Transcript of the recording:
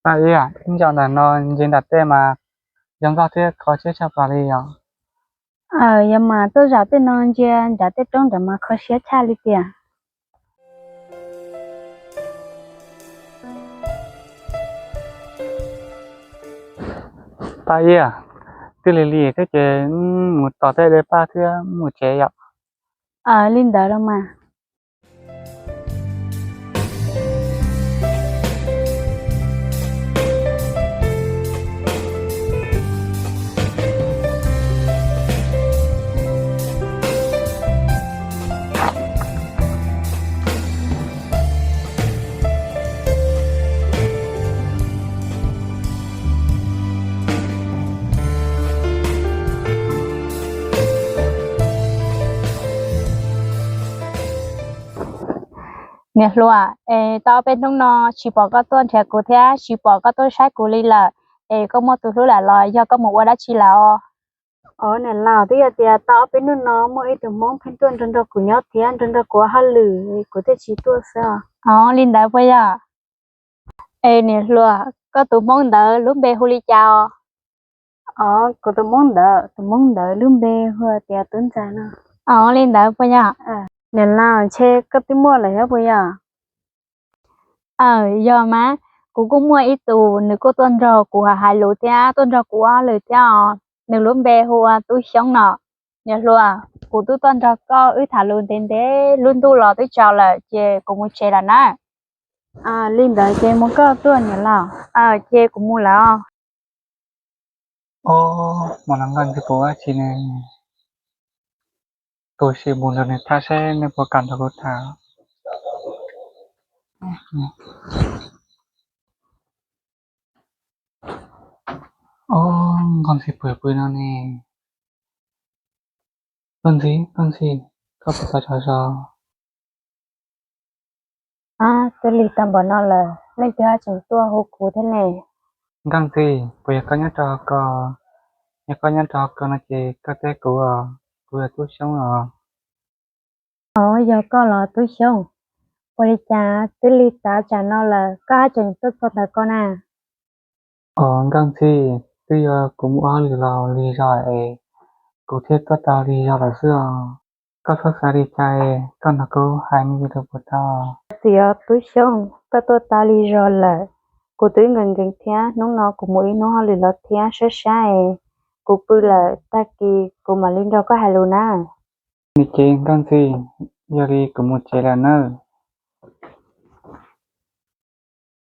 Paj Iab, ib zaug ntawm no ntsia nram tej mas zoo nkauj thiab kho siab tshaj plaws li os. Aws, yog mas tuaj zaum tej no ntsia nram tej roob nram mas kho siab tshaj li tiag. Paj Iab, twb lig lig thiab ces mus tos tej de paj thiab mus tsev yom. Aws, li ntawd los mas. Niam hluas, es tau ob peb hnub no tsis pom koj tuaj nrhiav kuv thiab tsis pom koj tuaj saib kuv li lawm, es koj muaj tus hlub lawm los yog koj mus ua dab tsi lawm os? Os niam laus, twb yog tias tau ob peb hnub no muaj ib tug Hmoob pheej tuaj nrog nrog kuv nyob thiab nrog nrog kuv ua hauj lwm, kuv thiaj tsis tuaj xwb os. Os, li ntawd puas yog? Es niam hluas, koj tus Hmoob ntawd lub npe hu li cas os? Os, kuv tus Hmoob ntawd, tus Hmoob ntawd lub npe hu tias Tub Ntxawg no. Os, li ntawd puas yog? Niam laus, ntshe koj twb muaj lawm thiab puas yog? Aws, yog mas, kuv kuj muaj ib tus, nws kuj tuaj nrog kuv hais lus thiab tuaj nrog kuv ua hauj lwm thiab os. Nws lub npe hu ua Tub Xyoob no. Niam hluas, kuv twb tuaj nrog koj wb tham lus ntev ntev, lub ntuj los twb tsaus lawm ces kuv mus tsev lawm na. Li ntawd ces mus koj tuaj niam laus. Ces kuv mus lawm os. Os, mas los nkauj ntxwg puas ua dab tsi ne? Tus sim mus nrog nws tham seb nws puas kam nrog kuv tham. Os, nkauj ntxwg pw pw no ne. Nkauj ntxwg, nkauj ntxwg, koj puas tau zov zos? Twb lig tag npaum no lawm, leej twg tseem tuaj hu kuv thiab ne? Nkauj ntxwg, puas yog koj nyob rau hauv ko? Yog koj nyob rau hauv ko no ces koj teb kuv os, kuv yog Tub Xyoob os. Os, yog koj los Tub Xyoob? Ua li cas twb lig tav tsam no lawm koj haj tseem tuaj txog ntawm ko na? Os nkauj ntxwg, twb yog kuv mus ua hauj lwm los lig zog es kuv thiaj tuaj tau lig zog lawm xwb os. Koj txhob xav li cas, koj nrog kuv hais me ntsis rau puas tau? Txiv os Tub Xyoob, koj tuaj tau lig zog lawm. Kuv twb nkees nkees thiab, hnub no kuv mus ib hnub hauj lwm los thiab, sab sab es kuv pw lawm, tag kis kuv mam li nrog koj hais lus na. Nws ces nkauj ntxwg, yog li kuv mus tsev lawm nawb.